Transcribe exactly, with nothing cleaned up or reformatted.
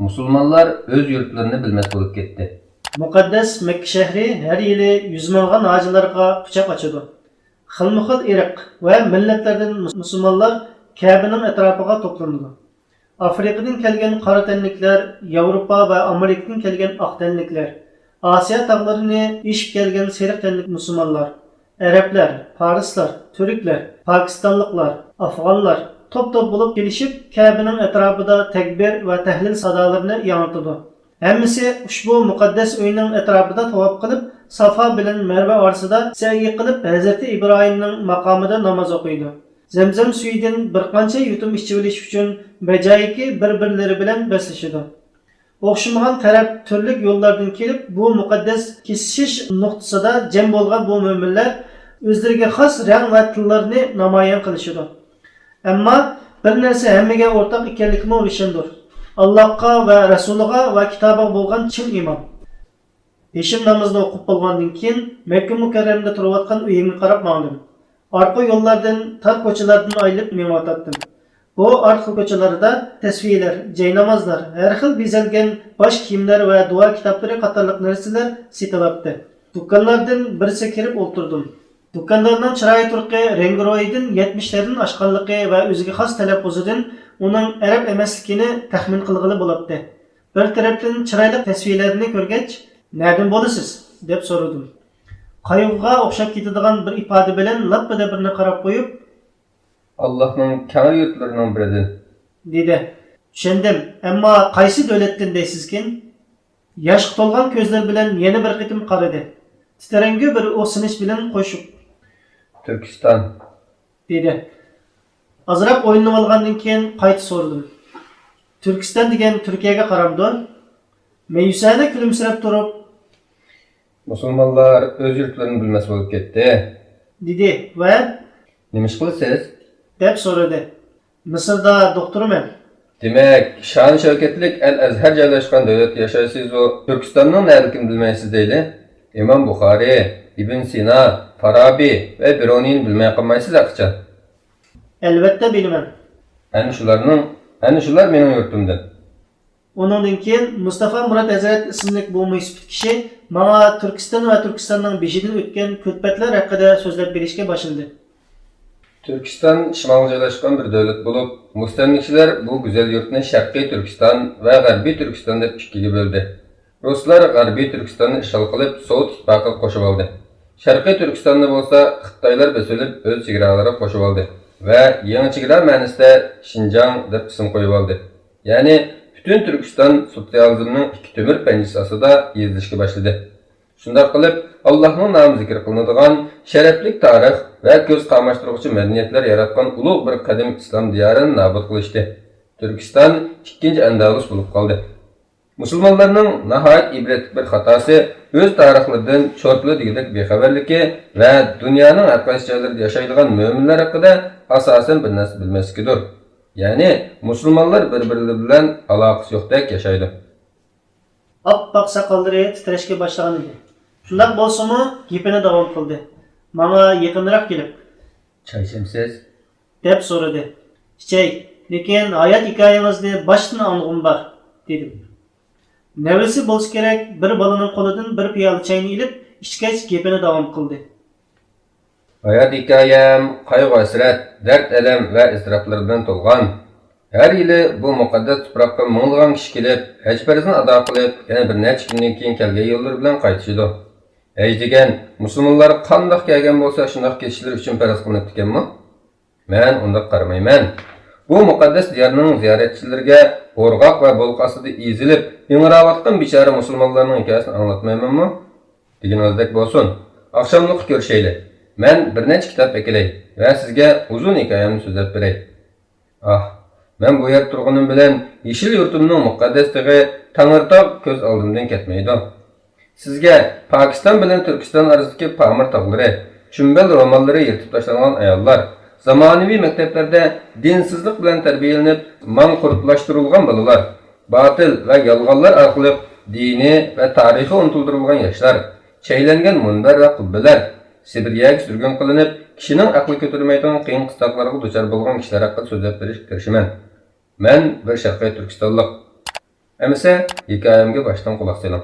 مۇسۇلمانلار ئۆز يۇرتلىرىنى بىلمەس بولۇپ كەتتى. مۇقەددەس مەككە شەھىرى ھەر يىلى يۈز مىڭلىغان ھاجىلارغا قۇچاق ئاچىدۇ. خىلمۇخىل ئىرق ۋە مىللەتلەردىن مۇسۇلمانلار كەبىنىڭ ئەتراپىغا توپلىنىدۇ. ئافرىقىدىن كەلگەن قارا تەنلىكلەر، ياۋروپا ۋە ئامېرىكىدىن كەلگەن ئاق تەنلىكلەر، ئاسىيا تاغلىرىنى ئېشىپ كەلگەن سېرىق تەنلىك مۇسۇلمانلار، ئەرەبلەر، پارسلار، تۈركلەر، پاكىستانلىقلار، ئافغانلار توپ-توپ بولۇپ كېلىشىپ، كەبىنىڭ ئەتراپىدا تەكبىر ۋە تەھلىل سادالىرىنى ياڭرىتىدۇ. ھەممىسى ئۇشبۇ مۇقەددەس ئۆينىڭ ئەتراپىدا تاۋاپ قىلىپ، سافا بىلەن مەرۋە ئارىسىدا سەئيى قىلىپ، ھەزرىتى ئىبراھىمنىڭ ماقامىدا ناماز ئوقۇيدۇ. زەمزەم سۈيىدىن بىر قانچە يۇتۇم ئىچىۋېلىش ئۈچۈن بەجايىكى بىر-بىرلىرى بىلەن بەسلىشىدۇ. ئوخشىمىغان تەرەپ تۈرلۈك يوللاردىن كېلىپ، بۇ مۇقەددەس كېسىشىش نۇقتىسىدا جەم بولغان بۇ مۆمىنلەر ئۆزلىرىگە خاس رەڭ ۋە تىللارنى نامايان قىلىشىدۇ. ئەمما بىر نەرسە ھەممىگە ئورتاق ئىكەنلىكىمۇ روشەندۇر. ئاللاھقا ۋە رەسۇلىغا ۋە كىتابىغا بولغان چىن ئىمان. پېشىن نامىزىنى ئوقۇپ بولغاندىن كېيىن، مەككە مۇكەررەمدە تۇرۇۋاتقان ئۆيۈمگە قاراپ ماڭدىم. ئارقا يوللاردىن، تار كوچىلاردىن ئايلىنىپ مېڭىۋاتاتتىم. بۇ ئارقا كوچىلاردا تەسۋىھلەر، جاينامازلار، ھەر خىل بېزەلگەن باش كىيىملەر ۋە دۇئا كىتابلىرى قاتارلىق نەرسىلەر سېتىلاتتى. دۇكانلاردىن بىرسىگە كىرىپ ئولتۇردۇم. دۇكاندارنىڭ چىرايى تۇرقى رەڭگىرويىدىن يەتمىشلەردىن ئاشقانلىقى ۋە ئۆزىگە خاس تەلەپپۇزىدىن ئۇنىڭ ئەرەب ئەمەسلىكىنى تەخمىن قىلغىلى بولاتتى. بىر تەرەپتىن چىرايلىق تەسۋىرلەرنى كۆرگەچ، «نەدىن بولىسىز؟» دەپ سورىدىم. قايغۇغا ئوخشاپ كېتىدىغان بىر ئىپادە بىلەن لاپپىدە بىرنى قاراپ قويۇپ، «ئاللاھنىڭ كەڭرى يۇرتلىرىنىڭ بىرىدىن» دېدى. «چۈشەندىم، ئەمما قايسى دۆلەتتىن دەيسىزكىن؟» ياشقا تولغان كۆزلىرى بىلەن يەنە بىر قېتىم قارىدى. تىترەڭگۈ بىر ئۇھسىنىش بىلەن قوشۇپ، «تۈركىستان» دېدى. ئازراق ئويلىنىۋالغاندىن كېيىن قايتا سورىدىم. «تۈركىستان دېگەن تۈركىيەگە قارامدۇ؟» مەيۈسانە كۈلۈمسىرەپ تۇرۇپ، «مۇسۇلمانلار ئۆز يۇرتلىرىنى بىلمەس بولۇپ كەتتى» دېدى ۋە، «نېمە ئىش قىلىسىز؟» دەپ سورىدى. «مىسىردا دوختۇرمەن.» «دېمەك، شان-شەۋكەتلىك ئەل-ئەزھەر جايلاشقان دۆلەتتە ياشايسىزۇ، تۈركىستاننىڭ نەدىكىنى بىلمەيسىز دەيلى. ئىمام بۇخارىي، ئىبن سىنا، فارابى ۋە بىرۇنىينى بىلمەي قالمايسىز ھەقىچان.» «ئەلۋەتتە بىلىمەن.» «ئەنە شۇلارنىڭ، ئەنە شۇلار مېنىڭ يۇرتۇمدىن.» ئۇنىڭدىن كېيىن مۇستافا مۇرات ھەزرەت ئىسىملىك بۇ مۇيسىپىت كىشى ماڭا تۈركىستان ۋە تۈركىستاننىڭ بېشىدىن ئۆتكەن كۈلپەتلەر ھەققىدە سۆزلەپ بېرىشكە باشلىدى. تۈركىستان شىمالغا جايلاشقان بىر دۆلەت بولۇپ، مۇستەملىكىچىلەر بۇ گۈزەل يۇرتنى شەرقىي تۈركىستان ۋە غەربىي تۈركىستان دەپ ئىككىگە بۆلدى. رۇسلار غەربىي تۈركىستاننى ئىشغال قىلىپ، سوۋېت ئىتتىپاقىغا قوشۇۋالدى. شەرقىي تۈركىستاننى بولسا خىتايلار بېسىۋېلىپ، ئۆز چېگرالىرىغا قوشۇۋالدى ۋە يېڭى چېگرا مەنىسىدە شىنجاڭ دەپ ئىسىم قويۇۋالدى. يەنى پۈتۈن تۈركىستان سوتسىيالىزمنىڭ ئىككى تۆمۈر پەنجىسى ئاستىدا يېزىلىشكە باشلىدى. شۇنداق قىلىپ، ئاللاھنىڭ نامى زىكىر قىلىنىدىغان شەرەپلىك تارىخ ۋە كۆز قاماشتۇرغۇچى مەدەنىيەتلەر ياراتقان ئۇلۇغ بىر قەدىم ئىسلام دىيارىنى نابۇت قىلىشتى. تۈركىستان ئىككىنچى ئەندەلۇس بولۇپ قالدى. مۇسۇلمانلارنىڭ ناھايىتى ئىبرەتلىك بىر خاتاسى، ئۆز تارىخلىرىدىن چورتلا دېگۈدەك بىخەۋەرلىكى ۋە دۇنيانىڭ ھەر قايسى جايلىرىدا ياشايدىغان مۆمىنلەر ھەققىدە ئاساسەن بىر نەرسە بىلمەسلىكىدۇر. يەنى مۇسۇلمانلار بىر-بىرلىرى بىلەن ئالاقىسى يوقتەك ياشايدۇ. ئاپئاق ساقاللىرى تىترەشكە باشلىغان ئىدى. شۇنداق بولسىمۇ، گېپىنى داۋام قىلدى. ماڭا يېقىنراق كېلىپ، «چاي ئىچەمسىز؟» دەپ سورىدى. «ئىچەي، لېكىن ھايات ھېكايىڭىزنى باشتىن ئاڭلىغۇم بار» دېدىم. نەۋرىسى بولسا كېرەك، بىر بالىنىڭ قولىدىن بىر پىيالە چاينى ئېلىپ، ئىچكەچ گېپىنى داۋام قىلدى. ھايات ھېكايەم قايغۇ-ھەسرەت، دەرد-ئەلەم ۋە ئىزتىراپلار بىلەن تولغان. ھەر يىلى بۇ مۇقەددەس تۇپراققا مىڭلىغان كىشى كېلىپ، ھەج پەرزىنى ئادا قىلىپ، يەنە بىر نەچچە كۈندىن كېيىن كەلگەن يوللىرى بىلەن قايتىشىدۇ. ھەج دېگەن مۇسۇلمانلار قانداق كەلگەن بولسا، شۇنداق كېتىشلىرى ئۈچۈن پەرز قىلىنىپتىكەنمۇ؟ مەن ئۇنداق قارىمايمەن. بۇ مۇقەددەس دىيارنىڭ زىيارەتچىلىرىگە ئورغاق ۋە بولقا ئاستىدا ئېزىلىپ، ئىڭراۋاتقان بىچارە مۇسۇلمانلارنىڭ ھېكايىسىنى ئاڭلاتمايمەنمۇ؟ دېگىنىڭىزدەك بولسۇن. ئاخشاملىققا كۆرۈشەيلى. مەن بىر نەچچە كىتاب ئەكېلەي ۋە سىزگە ئۇزۇن ھېكايەمنى سۆزلەپ بېرەي. ئاھ، مەن بۇ يەردە تۇرغىنىم بىلەن يېشىل يۇرتۇمنىڭ مۇقەددەس تېغى تەڭرىتاغ كۆز ئالدىمدىن كەتمەيدۇ. سىزگە پاكىستان بىلەن تۈركىستان ئارىسىدىكى پامىر تاغلىرى، چۈمبەل روماللىرى يىرتىپ تاشلانغان ئاياللار، زامانىۋى مەكتەپلەردە دىنسىزلىق بىلەن تەربىيەلىنىپ ماڭقۇرتلاشتۇرۇلغان بالىلار، باتىل ۋە يالغانلار ئارقىلىق دىنى ۋە تارىخى ئۇنتۇلدۇرۇلغان ياشلار، چەيلەنگەن مۇنبەر ۋە قۇببىلەر، سىبىرىيەگە سۈرگۈن قىلىنىپ، كىشىنىڭ ئەقلى كۆتۈرمەيدىغان قىيىن قىستاقلارغا دۇچار بولغان كىشىلەر ھەققىدە سۆزلەپ بېرىشكە تىرىشىمەن. مەن بىر شەرقىي تۈركىستانلىق. ئەمىسە، ھېكايەمگە باشتىن قۇلاق سېلىڭ.